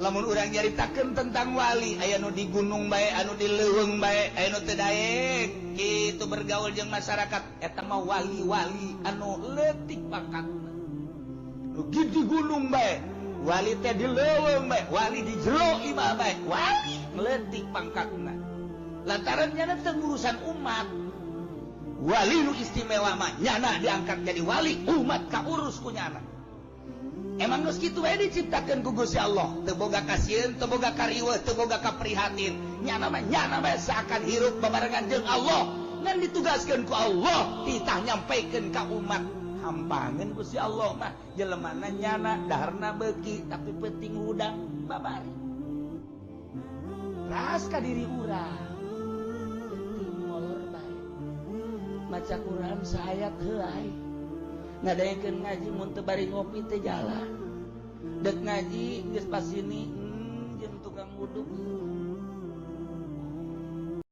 Lamun urang nyaritakeun tentang wali, aya nu di gunung bae, anu di leuweung bae, aya nu teu daek kitu bergaul jeung masyarakat. Eta mah wali-wali anu leutik pangkatna. Nu di gunung bae, wali teh di leuweung bae, wali di jero imah bae, wali leutik pangkatna. Lantaran nyana teu ngurusan umat. Wali nu istimewa mah nyana diangkat jadi wali, umat kaurus ku nyana. Emang geus kitu bae diciptakeun ku Gusti Allah, teu boga kasieun, teu boga kariweuh, teu boga kaprihatin. Nyana mah nyana bae seakan hirup babarengan jeung Allah, ngan ditugaskeun ku Allah titah nyampaikeun ka umat. Hampangeun Gusti Allah mah jelemana nyana daharna beuki tapi penting hudang babari. Ras ka diri urang. Penting molor bae. Maca Quran saayat heulai. Ngadaekeun ngaji mun teu bari ngopi teh jalan. Dek ngaji geus pas sini jeung tukang uduk.